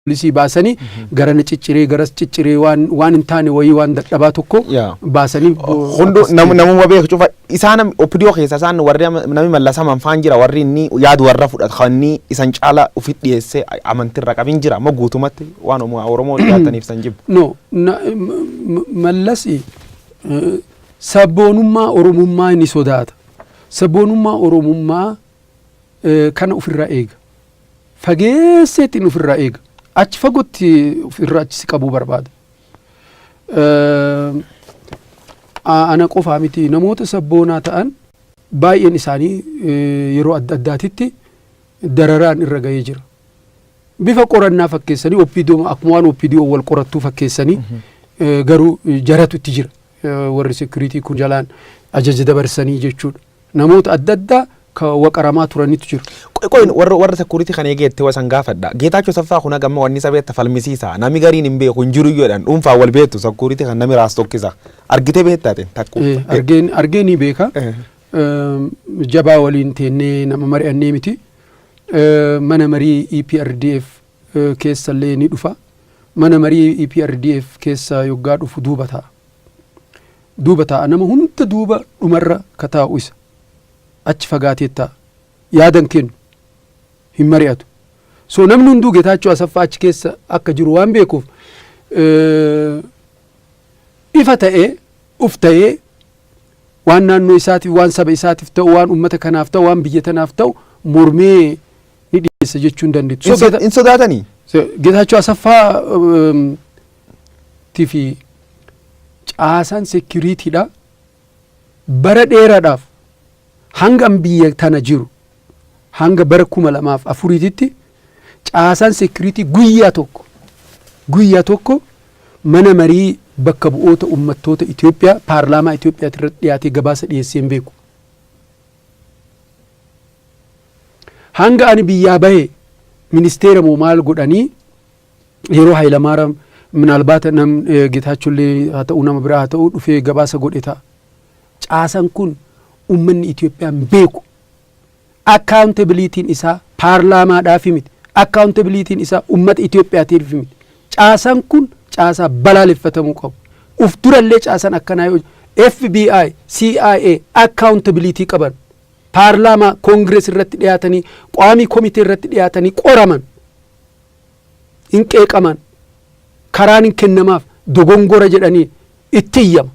Poolisii baasanii garana cicciree, garas cicciree, waan hin taane wayii, waan dadhabaa tokko baasanii. Hundu namuma beeku cufa isaan OPDO keessa isaan warri nami mallasaman faan jira, warri inni yaadu warra fudhatu kan inni isan caala ofitti dhiyeessee amantirra qabin jira amma guutumatti waan Oromoo dhiyaataniif san jibbu. No, Mallasi sabboonummaa Oromummaa ni sodaata. Sabboonummaa Oromummaa kana ofirraa eega. Fageesseetiin ofirraa eega. Achi fagootti ofirraa achi si qabuu barbaada. Ana qofaa miti, namoota sabboonaa ta'an baay'een isaanii yeroo adda addaatitti dararaan irra gahee jira. Bifa qorannaa fakkeessanii, OPDO akkuma waan OPDO wal qorattuu fakkeessanii, garuu jaratu itti jira. Warri security kun jalaan ajaja dabarsanii jechuudha. Namoota adda addaa ka waqaramaa turanitu jiru. Qoy, warra security kan eegeette wasan gaafadha. Geetaachoo Saffaa kun hagamma wanni isa beekta falmisiisa. Nami gariin hin beeku, hin jiru jedhan, dhuunfaa wal beektu security kan nami raas tokkisa. Argitee beektaate takku? Argeen ni beeka. Jabaa waliin teennee nama mari'annee miti. Mana marii EPRDF keessallee ni dhufa. Mana marii EPRDF keessa yoggaa dhufu duuba taa'a. Duuba taa'a, nama hunda duuba dhumarra ka taa'u isa. Achi fagaatee taa'a. Yaadan kennu. Hin mari'atu. So namni hunduu Geetaachoo Asaffaa achi keessa akka jiru waan beekuuf, ifa ta'ee uf ta'ee waan naannoo isaatiif, waan saba isaatiif ta'u, waan uummata kanaaf ta'u, waan biyya tanaaf ta'u mormee ni dhiyeessa jechuu hin dandeettu. So Hin sodaatanii? Geetaachoo Asaffaa fi caasaan securitydha. Bara dheeraadhaaf, hanga an biyya tana jiru, hanga bara 2004titti, caasaan security guyyaa tokko, guyyaa tokko mana marii bakka bu'oota uummattoota Itoophiyaa, paarlaamaa Itoophiyaa irratti dhiyaatee gabaasa dhiyeessee hin beeku. Hanga ani biyyaa bahe ministeera moo maal godhanii yeroo Hayilamaariyaam minaalbaata nam Geetaachollee haa ta'u, nama biraa haa ta'u, dhufee gabaasa godhe ta'a. Caasaan kun uummanni Itoophiyaa hin beeku. Accountabilityn isaa paarlaamaadhaaf miti. Accountabilityn isaa uummata Itoophiyaatiif miti. Caasaan kun caasaa balaaleffatamuu qabu. Uf durallee caasaan akkanaa yoo FBI, CIA accountability qaban, paarlaamaa Congress irratti dhiyaatanii, qaamii komitee irratti dhiyaatanii qoraman, hin qeeqaman, karaan hin kennamaaf, dogongora jedhanii itti iyyama.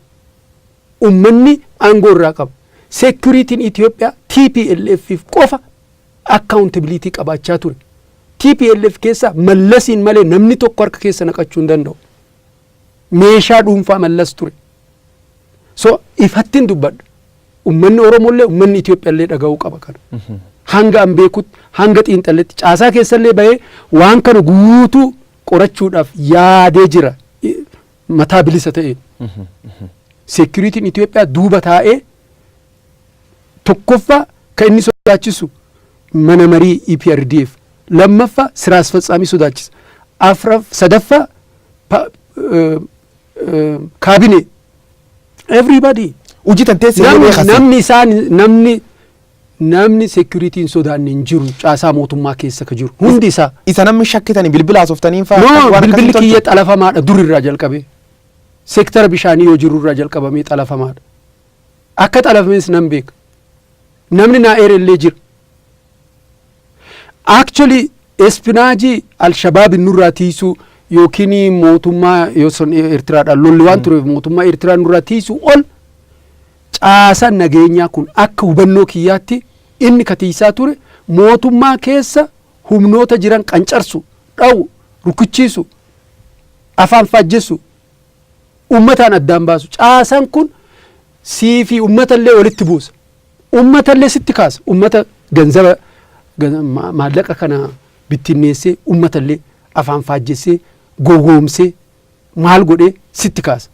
Ummanni aangoo irraa qaba. Securityn Itoophiyaa TPLF qofa accountability qabaachaa ture. TPLF keessa Mallasiin malee namni tokko harka keessa naqachuu hin danda'u. Meeshaa dhuunfaa Mallas ture. So ifattiin dubbadha. Ummanni Oromollee, ummanni Itoophiyaallee dhaga'uu qaba kana. Hanga an beekutti, hanga xiinxalletti, caasaa keessallee bahee waan kana guutuu qorachuudhaaf yaadee jira. Mataa bilisa ta'een. Securityn Itoophiyaa duuba taa'ee tokkoffaa kan inni sodaachisu mana marii EPRDF, lammaffaa ስራ አስፈጻሚ sodaachisa, afraf sadaffaa kaabinee, everybody. Hojii tan teessee namni beekasi. Namni isaan namni securityn sodaanne hin jiru, caasaa mootummaa keessa ka jiru hundi isaa. Isa namni shakkitanii bilbila haasoftaniin fa'aa No, waan bilbilli akkasii kiyya tolchu. xalafamaadha. Dur irraa jalqabee, seektara bishaanii yoo jiru irraa jalqabamee xalafamaadha. Akka xalafames nan beeka. Namni naa eerellee jira. Actually espionage Alshabaab nurraa tiisuu yookiin mootummaa yoo son Eertiraadhaan lolli waan tureef mootummaa Eertiraa nurraa tiisuu ol, caasaan nageenyaa kun akka hubannoo kiyyaatti inni katiisaa ture mootummaa keessa humnoota jiran qancarsu, dha'u, rukuchiisu, afaan faajjessu, ummataan addaan baasu. Caasaan kun sii fi ummatallee walitti buusa, ummatallee sitti kaasa, ummata ganzaba maallaqa kana bittinneessee, ummatallee afaan faajjessee, gowwoomsee, maal godhee sitti kaasa.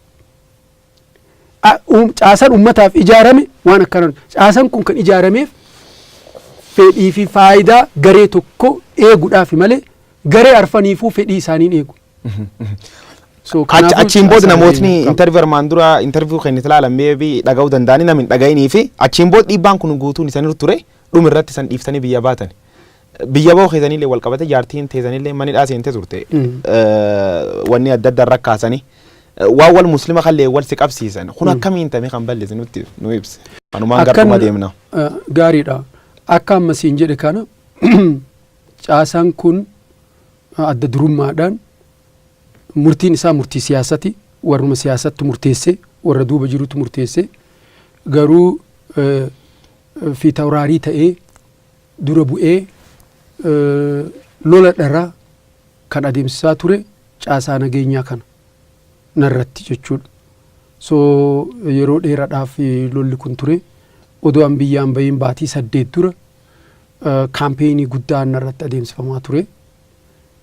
Caasaan ummataaf ijaarame waan akkanaan, caasaan kun kan ijaarameef fedhii fi faayidaa garee tokko eeguudhaaf malee garee arfaniifuu fedhii isaaniin eegu. So, kanaafuu Achiin booda caasaan namootni qabu. Interview armaan dura interview kennite ilaalan maybe dhaga'uu danda'anii namni hin dhaga'inii fi achiin booda dhiibbaan kun guutuun isaanii ture, dhuma irratti isan dhiiftanii biyya baatan. Biyya ba'uu keessanillee wal qabate, jaartiin teessanillee manidhaa seentee turte. Wanni adda addaa rakkaasanii waan wal muslima kallee wal si qabsiisan kun akkamiin tame kan balleessi nutti nu ibse. Kanumaan garduma deemna. Gaariidha. Akka amma siin jedhe kana, caasaan kun adda durummaadhaan murtiin isaa murtii siyaasati. Warruma siyaasatti murteesse, warra duuba jirutu murteesse. Garuu fiitawraarii ta'ee dura bu'ee lola dharaa kan adeemsisaa ture caasaa nageenyaa kana narratti jechuudha. So yeroo dheeraadhaaf lolli kun ture. Odoo an biyyaan bahin baatii 8 dura campaignii guddaan narratti adeemsifamaa ture.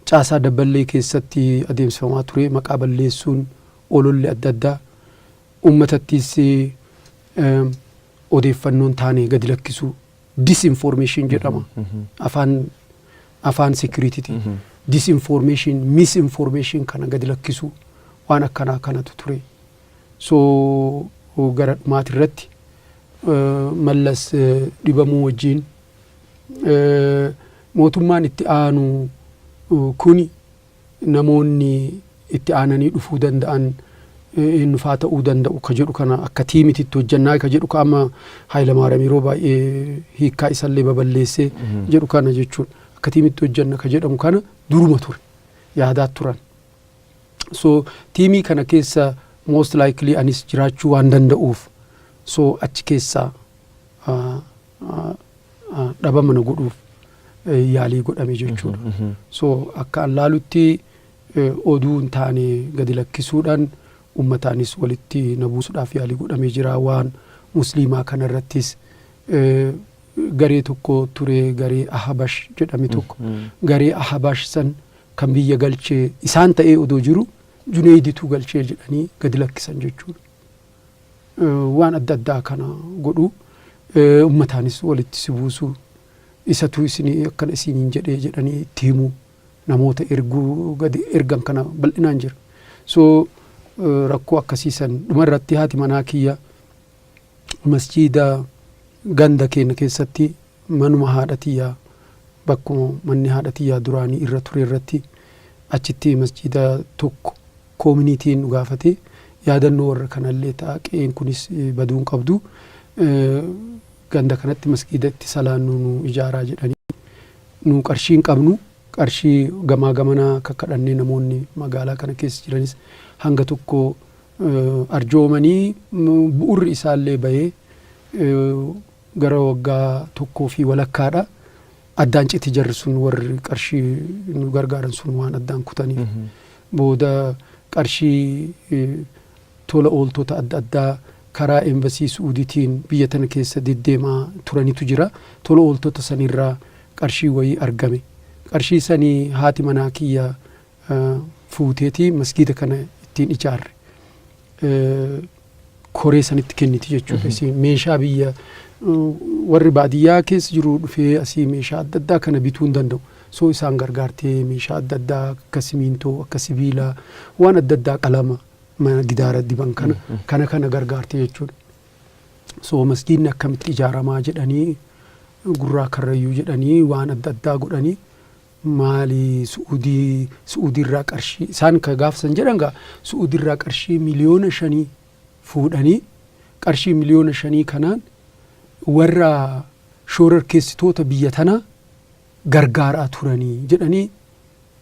Caasaa dabballee keessatti adeemsifamaa ture. Maqaa balleessuun, ololli adda addaa, uummatattis odeeffannoon taane gadi lakkisuu, disinformation jedhama afaan securitytii, disinformation, misinformation kana gadi lakkisuu, waan akkanaa kanatu ture. So gara dhumaati irratti Mallas dhibamuu wajjiin mootummaan itti aanu kuni namoonni itti aananii dhufuu danda'an eenyufaa ta'uu danda'u ka jedhu kana akka teamititti hojjannaa ka jedhu ka amma Hayilamaariyaam yeroo baay'ee hiikkaa isallee baballeessee jedhu kana jechuudha. Akka teamitti hojjanna ka jedhamu kana duruma ture, yaadaa turan. So teamii kana keessa most likely anis jiraachuu waan danda'uuf, so achi keessaa dhabama na godhuuf yaalii godhame jechuudha. So akka an laalutti oduu hin taane gadi lakkisuudhaan ummataanis walitti na buusuudhaaf yaalii godhamee jira. Waan musliimaa kanarrattis garee tokko ture, garee Ahabash jedhame tokko. Garee Ahabash san kan biyya galchee isaan ta'ee odoo jiru Juneeyditu galchee jedhanii gadi lakkisan jechuudha. Waan adda addaa kana godhu, ummataanis walitti si buusu, isatu isinii akkana isiniin jedhee jedhanii itti himuu, namoota erguu gadi ergan kana bal'inaan jira. So rakkoo akkasiisan dhumarratti haati manaa kiyya masjiida ganda keenya keessatti, manuma haadha tiyyaa, bakkuma manni haadha tiyyaa duraanii irra ture irratti, achitti masjiida tokko communityn nu gaafate. Yaadannoo warra kanallee ta'a, qe'een kunis baduu hin qabdu, ganda kanatti masjiida itti salaannu nu ijaaraa jedhanii. Nu qarshii hin qabnu, qarshii gamaa gamanaa kakkadhannee, namoonni magaalaa kana keessa jiranis hanga tokko arjoomanii, bu'urri isaallee bahee gara waggaa tokkoo fi walakkaadha. Addaan citi jarri sun, warri qarshii nu gargaaran sun waan addaan kutaniif. Booda qarshii tola ooltota adda addaa karaa embassy Suudiitiin biyya tana keessa deddeemaa turanitu jira. Tola ooltota sanirraa qarshii wayii argame. Qarshii sanii haati manaa kiyya fuuteeti masgiida kana ittiin ijaarre. Koree sanitti kenniti jechuudha. Isin meeshaa biyya warri baadiyyaa keessa jiru dhufee asii meeshaa adda addaa kana bituu hin danda'u. So isaan gargaartee meeshaa adda addaa akka simiintoo, akka sibiilaa, waan adda addaa, qalama mana gidaara diban kana gargaarte jechuudha. So masgiidni akkamitti ijaaramaa jedhanii, gurraa karrayyuu jedhanii, waan adda addaa godhanii, maali, Su'uudiirraa qarshii isaan ka gaafsan jedhan gaa, Su'uudiirraa qarshii 5 miliyoona fuudhanii, qarshii 5 miliyoona kanaan warra shoorarkeessitoota biyya tanaa gargaaraa turanii jedhanii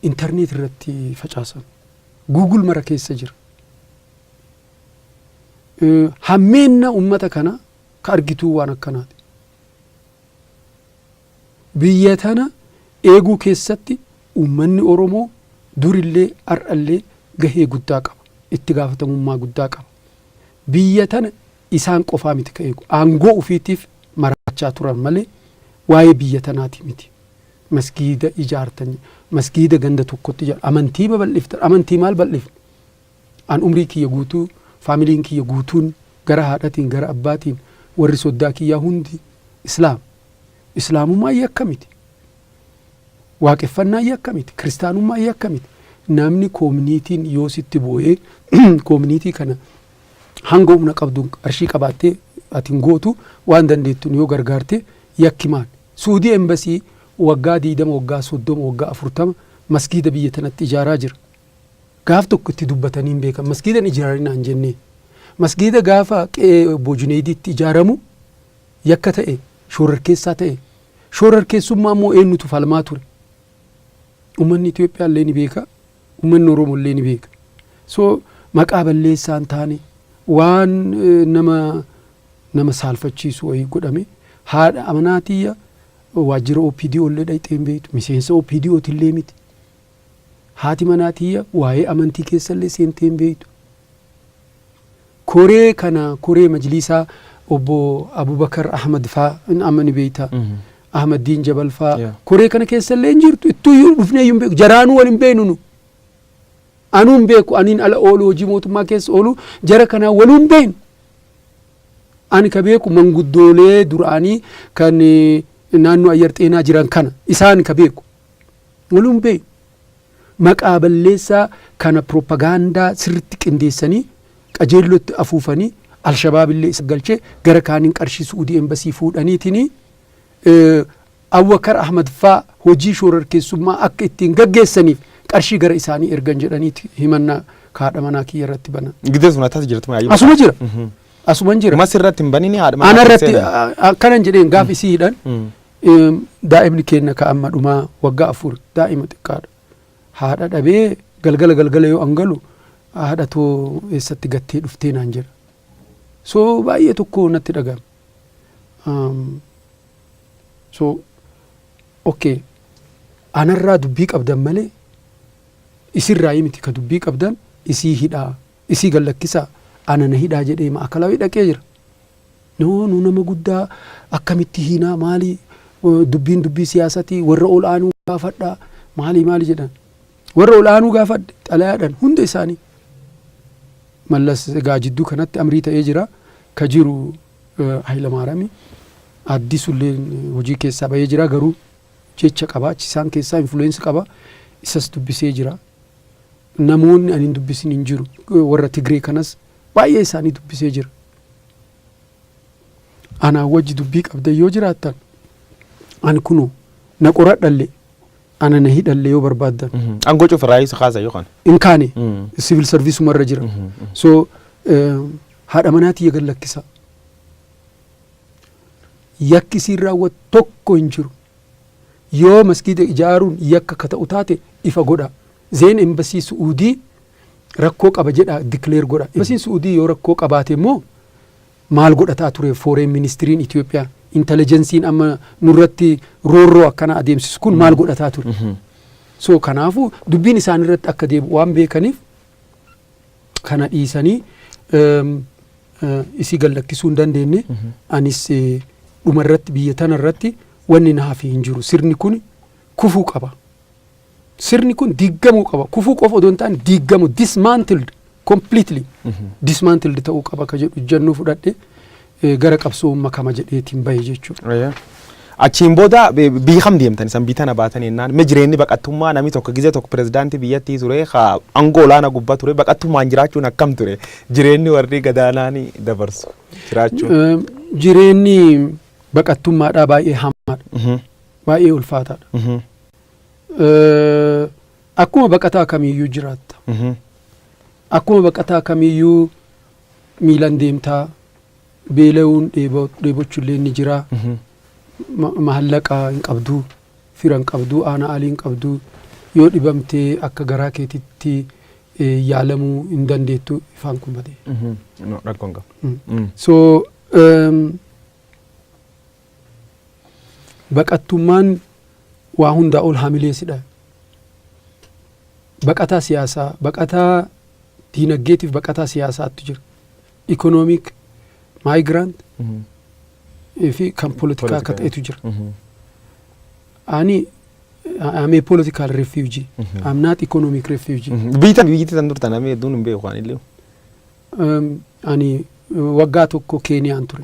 intarneet irratti facaasan. Google mara keessa jira. Hammeenna ummata kana ka argituu waan akkanaati. Biyya tana eeguu keessatti uummanni Oromoo durillee har'allee gahee guddaa qaba. Itti gaafatamummaa guddaa qaba. Biyya tana isaan qofaa miti ka eegu. Aangoo ofiitiif maraachaa turan malee waa'ee biyya tanaati miti. Masgiida ijaartan, masgiida ganda tokkotti ijaar, amantii babal'iftan, amantii maal bal'ifne? An umrii kiyya guutuu, familyn kiyya guutuun, gara haadhatiin gara abbaatiin warri soddaa kiyyaa hundi islaam. Islaamummaa yakka miti. Waaqeffannaa yakka miti. Kiristaanummaa yakka miti. Namni communityn yoo sitti boo'ee, community kana hanga humna qabduun, qarshii qabaattee ati hin gootu, waan dandeettuun yoo gargaarte yakki maal? Suudii embassy Waggaa 20, waggaa 30, waggaa 40 masgiida biyya tanatti ijaaraa jira. Gaaf tokko itti dubbatanii hin beekan. Masgiida hin ijaarinaa hin jennee. Masgiida gaafa qe'ee obbo Juneeydiitti ijaaramu yakka ta'e, shoorarkeessaa ta'e. Shoorarkeessummaa immoo eenyutu falmaa ture? Uummanni Itoophiyaa illee ni beeka. Uummanni Oromoo illee ni beeka. So maqaa balleessaa hin taane, waan nama saalfachiisu wayii godhame. Haadha amanaa tiyya waajjira OPDO illee dhayxee hin beektu. Miseensa OPDO tillee miti. Haati manaa tiyya waa'ee amantii keessa illee seentee hin beektu. Koree kana, koree majliisaa obbo Abubakar Ahmad faa amma ni beekta. Ahmad Diin Jabal faa koree kana keessa illee hin jirtu. Ittuu dhufnee hin beeku. Jaraanuu wal hin beeknu nu. Anuu hin beeku. Aniin ala oolu, hojii mootummaa keessa oolu, jara kanaa waluu hin beeknu. Ani ka beeku manguddoolee duraanii kan naannoo ayyar xeenaa jiran kana isaan ka beeku. Waluu hin beeknu. Maqaa balleessaa kana propagaandaa sirritti qindeessanii qajeellootti afuufanii, Alshabaab illee isa galchee, gara kaaniin qarshii Su'uudii embasii fuudhaniitiin Abubakar Ahmad faa hojii shoorarkeessummaa akka ittiin gaggeessaniif qarshii gara isaanii ergan jedhaniiti himannaa haadha manaa kiyya irratti banan. Gidee sun akkas jirtu maa? Asuma jira. Asuman jira. Mas irratti hin banini haadha manaa Ana irratti akkanan jedheen gaaf isii hidhan, daa'imni keenya ka amma dhumaa waggaa 4 daa'ima xiqqaadha. Haadha dhabee galgala galgala yoo an galu, "Haadha too eessatti gattee dhuftee?" naan jedha. So baay'ee tokko natti dhaga'ame. So okay, anarraa dubbii qabdan malee isirraa miti ka dubbii qabdan, isii hidhaa, isii gallakkisaa, ana na hidhaa jedhee ma'akalawii dhaqee jira. No, nu nama guddaa akkamitti hiinaa, maali, dubbiin dubbii siyaasatii, warra ol aanuu gaafadhaa, maali maali jedhan. Warra ol aanuu gaafadhe xalayaadhaan hunda isaanii. Mallas egaa jidduu kanatti amrii ta'ee jira. Ka jiru Hayilamaarami. Addisuullee hojii keessaa bahee jira, garuu jecha qaba, achi isaan keessaa influence qaba, isas dubbisee jira. Namoonni ani hin dubbisin hin jiru. Warra Tigree kanas baay'ee isaanii dubbisee jira. Anaa wajji dubbii qabdan yoo jiraattan, ani kunoo na qoradhallee, ana na hidhallee yoo barbaaddan. Aangoo cufa isa kaasa yookaan. Hin kaane, civil service umarra jira. So haadha manaa tiyya gad lakkisaa. Yakki isiin raawwattu tokko hin jiru. Yoo masgiida ijaaruun yakka ka ta'u taate ifa godha. Zeen embasii Su'uudii rakkoo qaba jedha, declare godha. Embasiin Su'uudii yoo rakkoo qabaate immoo maal godhataa ture foreign ministeriin Itoophiyaa? Intelligensiin amma nurratti roorroo akkana adeemsisu kun maal godhataa ture? So kanaafuu dubbiin isaan irratti akka deebi'u waan beekaniif kana dhiisanii isii gallakkisuu hin dandeenye. Anis dhuma irratti biyya tana irratti wanni na hafe hin jiru. Sirni kun kufuu qaba. Sirni kun diigamuu qaba. Kufuu qofa odoo hin taane diigamu, dismantled, completely dismantled ta'uu qaba ka jedhu ejjennoo fudhadhe gara qabsoo makama jedheetiin bahe jechuudha. Achiin booda biyya kam deemtan isan biyya tana baatan jennaan? Mee jireenyi baqattummaa, namni tokko gizee tokko pirezidaantii biyyattii ture, ka aangoo olaanaa gubbaa ture, baqattummaan jiraachuun akkam ture, jireenyi warri gadaanaan dabarsu jiraachuun? Jireenyi baqattummaadhaa baay'ee hamaadha. Baay'ee ulfaataadha. Akkuma baqataa kamiiyyuu jiraatta. Akkuma baqataa kamiiyyuu miilan deemtaa, beela'uun dheebochuullee ni jira. Maallaqa hin qabduu, fira hin qabduu, aanaa alii hin qabduu, yoo dhibamtee akka garaa keetitti yaalamuu hin dandeettu, ifaan kun badee. Rakkoon qabu. So baqattummaan waa hundaa ol hamileessidha. Baqataa siyaasaa, baqataa diinagdeetiif baqataa siyaasaatu jira. Economic migrant fi kan politikaa akka ta'etu jira. Ani I'm a political refugee. I'm not economic refugee. Biyyi tan turtan namni hedduun hin beeku waan illee. Ani waggaa 1 Keeniyaan ture.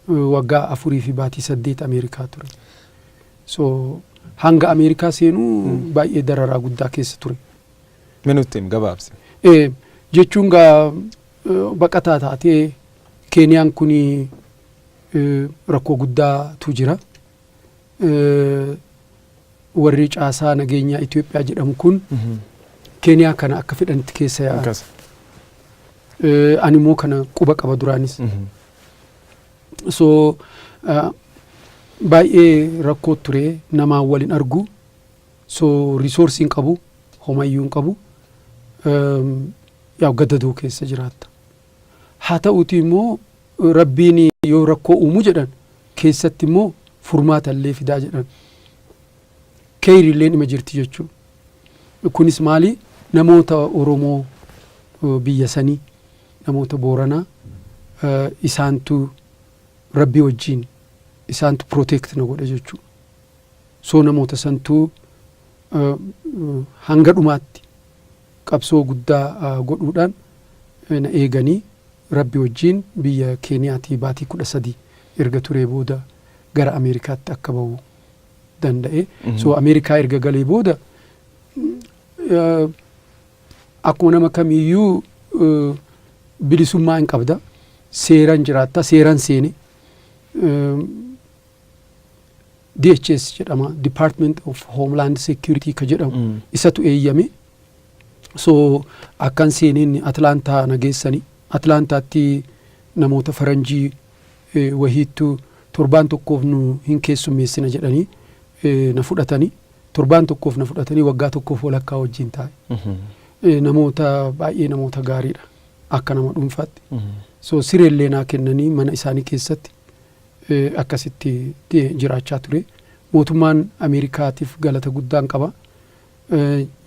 Waggaa 4 fi baatii 8 Ameerikaa ture. So hanga Ameerikaa seenuu baay'ee dararaa guddaa keessa ture. Minuutti gabaabsi. Jechuun gaa baqataa taatee Keeniyaan kuni rakkoo guddaatu jira. Warri caasaa nageenyaa Itoophiyaa jedhamu kun Keeniyaa kana akka fedhanitti keessa yaa'an. Ani immoo kana quba qaba duraanis. So baay'ee rakkoo ture, namaan waliin argu. So resource hin qabu, homayyuu hin qabu. Yaa gadadoo keessa jiraatta. Haa ta'uuti immoo Rabbiin yoo rakkoo uumu jedhan keessatti immoo furmaata illee fidaa jedhan. Keeyri illee dhima jirti jechuudha. Kunis maali? Namoota Oromoo biyya sanii, namoota Booranaa, isaantu Rabbii wajjin isaantu protect na godhe jechuudha. So namoota santuu hanga dhumaatti qabsoo guddaa godhuudhaan na eeganii Rabbi wajjin biyya Keeniyaatii baatii 13 erga turee booda gara Ameerikaatti akka bahu danda'e. So Ameerikaa erga galee booda akkuma nama kamiyyuu bilisummaa hin qabda. Seeran jiraatta, seeran seene. DHS jedhama, Department of Homeland Security ka jedhamu isatu eeyyame. So akkan seeneen Atlaantaa na geessani. Atlaantaatti namoota faranjii wahiittu torbaan tokkoof nu hin keessummeessina jedhanii na fudhatanii, torbaan tokkoof na fudhatanii waggaa tokkoof walakkaa wajjin taa'e. Namoota baay'ee namoota gaariidha akka nama dhuunfaatti. So sireellee naa kennanii mana isaanii keessatti akkasitti jiraachaa ture. Mootummaan Ameerikaatiif galata guddaan qaba.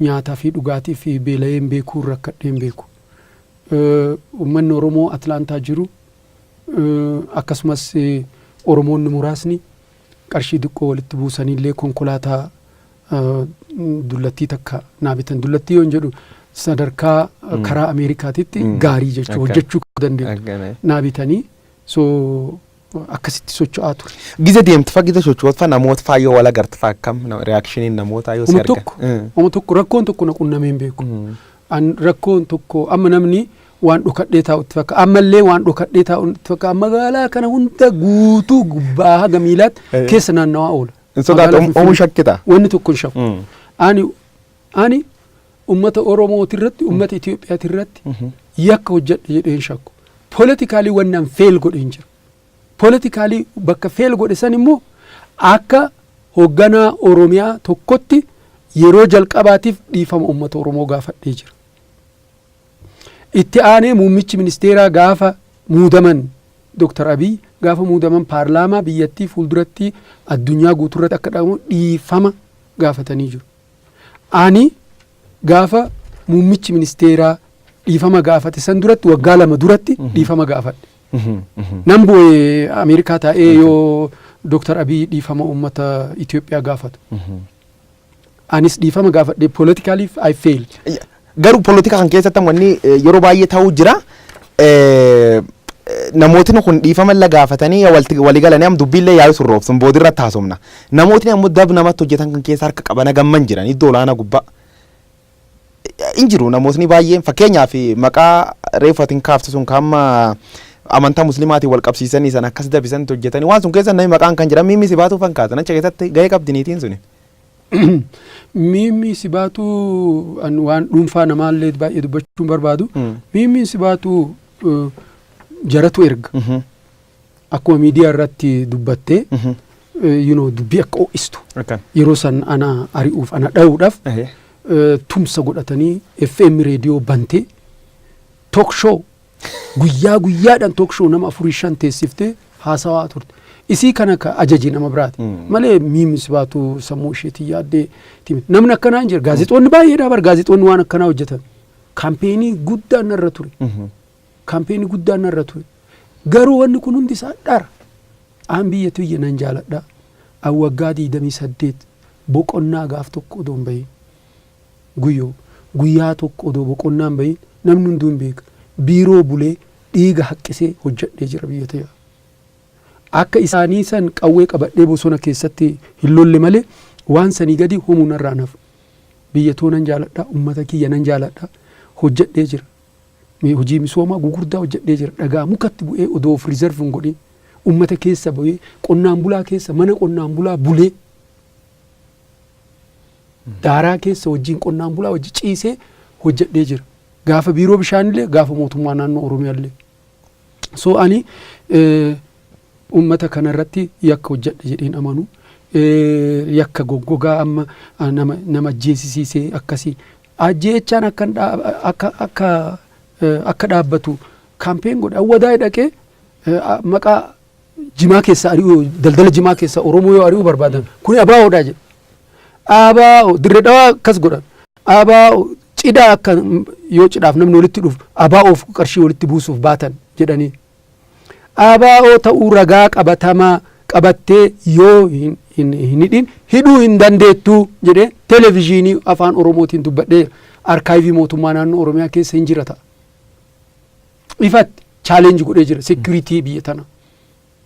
Nyaataa fi dhugaatii fi beela'ee hin beeku, rakkadhee hin beeku. Uummanni Oromoo Atlaantaa jiru akkasumas Oromoonni muraasni qarshii xiqqoo walitti buusaniillee konkolaataa dullattii takka naa bitan. Dullattii yoon jedhu sadarkaa karaa Ameerikaatitti gaarii jechuu hojjechuu dandeettu. Naa bitanii, so akkasitti socho'aa ture. Gize deemtu fa, gize socho'oot fa, namoota faa yoo wal agarte fa, akkam reactioniin namootaa yoo si Uma argan? tokko, uma tokko rakkoon tokko na qunnamee hin beeku. An rakkoon tokko amma namni waan dhokadhee taa'utti fakka, ammallee waan dhokadhee taa'utti fakka. Magaalaa kana hunda guutuu gubbaa haga miilaatti keessa naannawaa oola. Hin sodaatu? Magaalaa oomuu shakkita? Wanni tokko hin shakku. Ani ummata Oromooti irratti, ummata Itoophiyaati irratti yakka hojjedhe jedhee hin shakku. Politically wanni an fail godhe hin jiru. Politically bakka fail godhe san immoo akka hoogganaa Oromiyaa tokkotti yeroo jalqabaatiif dhiifama ummata Oromoo gaafadhee jira. Itti aanee muummichi ministeeraa gaafa muudaman, Dr. Abiy gaafa muudaman, paarlaamaa biyyattii fuulduratti addunyaa guutuurratti akka dhagamu dhiifama gaafatanii jiru. Ani gaafa muummichi ministeeraa dhiifama gaafate san duratti, waggaa 2 duratti dhiifama gaafadhe. Nan bu'e Ameerikaa taa'ee yoo Dr. Abiy dhiifama uummata Itoophiyaa gaafatu. Anis dhiifama gaafadhe. Politically I failed. Garuu poolitika kan keessatti wanni yeroo baay'ee ta'uu jira. Namootni kun dhiifama illee gaafatanii walii galanii amma dubbiillee yaa'u sun roobsun boodirra taasifna. Namootni ammoo dab namatti hojjetan kan keessa harka qaban gamman jiran iddoo olaanaa gubbaa. In jiru namootni baay'een, fakkeenyaaf maqaa reefu atiin kaaftu sun kan amma amantaa muslimaatiin wal qabsiisanii san akkas dabisanti hojjetanii waan sun keessa namni maqaan kan jedhan Miimmi Sibaatuu fan kaasan achi keessatti gahee qabdi niitiin suni. Miimmi Sibaatuu an waan dhuunfaa namaallee baay'ee dubbachuu hin barbaadu. Miimmiin Sibaatuu jaratu erga. Akkuma miidiyaa irratti dubbattee dubbii akka ho'istu yeroo san ana ari'uuf, ana dha'uudhaaf tumsa godhatanii FM reediyoo bantee talk show guyyaa guyyaadhaan talk show nama afurii shan teessiftee haasawaa turte. Isii kana ka ajaji nama biraati. Malee Miimmi Sibaatuu sammuu isheetii yaaddee timite. Namni akkanaa hin jira. Gaazexoonni baay'eedha bar, gaazexoonni waan akkanaa hojjetan. Campaignii guddaan narra ture. Campaignii guddaan narra ture. Garuu wanni kun hundi isaa dhara. Aan biyya tiyya nan jaaladha. An waggaa 28 boqonnaa gaaf tokko odoo hin bahin. Guyyoo guyyaa tokko odoo boqonnaa hin bahin, namni hunduu hin beeka. Biiroo bulee dhiiga haqqisee hojjedhee jira biyya tiyya. Akka isaanii san qawwee qabadhee bosona keessatti hin lolle malee waan sanii gadi homuu narraa nafu. Biyya too nan jaaladha, ummata kiyya nan jaaladha, hojjedhee jira. Hojii misoomaa gugurdaa hojjedhee jira. Dhagaa mukatti bu'ee odoo of reserve hin godhin ummata keessa bu'ee, qonnaan bulaa keessa, mana qonnaan bulaa bulee. Daaraa keessa wajjin, qonnaan bulaa wajji ciisee hojjedhee jira. Gaafa biiroo bishaanillee, gaafa mootummaa naannoo Oromiyaallee. So ani ummata kanarratti yakka hojjedhe jedheen amanu. Yakka goggogaa amma nama ajjeesisiisee akkasii. Ajjeechaan akka dhaabbatu campaign godhe. Awwadaa'ee dhaqee maqaa jimaa keessa ari'uu, daldala jimaa keessa Oromoo yoo ari'uu barbaadan, "Kuni ABOdha" jedhe. ABO Dirree Dhawaa akkas godhan. ABO cidhaa akka yoo cidhaaf namni walitti dhufu ABOf qarshii walitti buusuuf baatan jedhanii. ABO ta'uu ragaa qabatamaa qabattee yoo hin hidhin hidhuu hin dandeettuu jedhee televezyiinii Afaan Oromootiin dubbadhee arkaayivii mootummaa naannoo Oromiyaa keessa hin jira ta'a. Ifatti challenge godhee jira security biyya tana.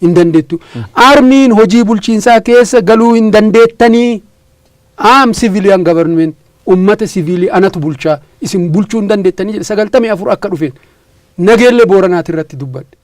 Hin dandeettu. Armyn hojii bulchiinsaa keessa galuu hin dandeettanii. Am civilian government, ummata siviilii anatu bulchaa, isin bulchuu hin dandeettanii jedhe. 94 akka dhufeen Nageellee Booranaati irratti dubbadhe.